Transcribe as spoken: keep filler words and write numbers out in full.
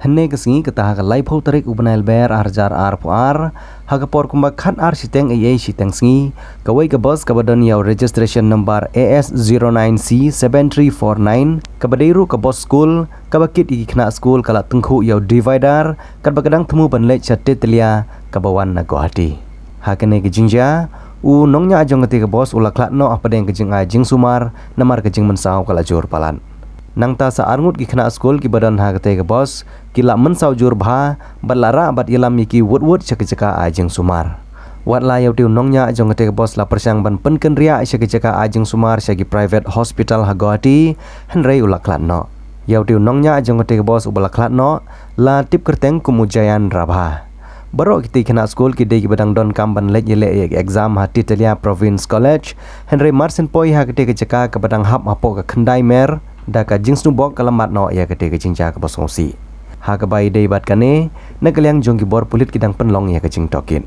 Hynne ka sngi kata ha ka laiphew tarik u bnai Lber ar hajar arphew ar, ha ka por kumba khatar shiteng eiei shiteng sngi, kawei ka bus kaba don ïa u registration number A S zero nine C seven three four nine, kaba dei ruh ka bus skul, kaba kit ïa ki khynnah skul ka la tyngkhuh ïa u divider, katba ka dang thmu ban leit sha Tetalia kaba wan na Guwahati. Ha kane ka jingjia, u nongñiah jong katei ka bus u la khlad noh hapdeng ka jingai jingsumar, namar ka jingmynsaw ka la jur palat. Nangta sa arngut ki khynnah skul kiba don ha katei ka bus, ki la mynsaw jur bha, bad la rah bad ïalam ïa ki wut wut sha ka jaka ai jingsumar. Wat la ïa utei u nongñiah jong katei ka bus la pyrshang ban pynkynriah sha ka jaka ai jingsumar sha ki private hospital ha Guwahati, hynrei u la khlad noh. Ïa utei u nongñiah jong katei ka bus uba la khlad noh, la tip kyrteng kum u Jayan Rabha. Baroh kitei ki khynnah skul ki dei kiba dang donkam ban leit ïaleh ïa ka exam ha Tetalia Province College, hynrei mar shen poi ha katei ka jaka kaba dang hap hapoh ka khyndai mer, da ka jingsngewbok ka la mad noh ïa katei ka jingjia kaba sngewsih. Ha kaba ïadei bad kane, na ka liang jong ki bor pulit ki dang pynlong ïa ka jingtohkit.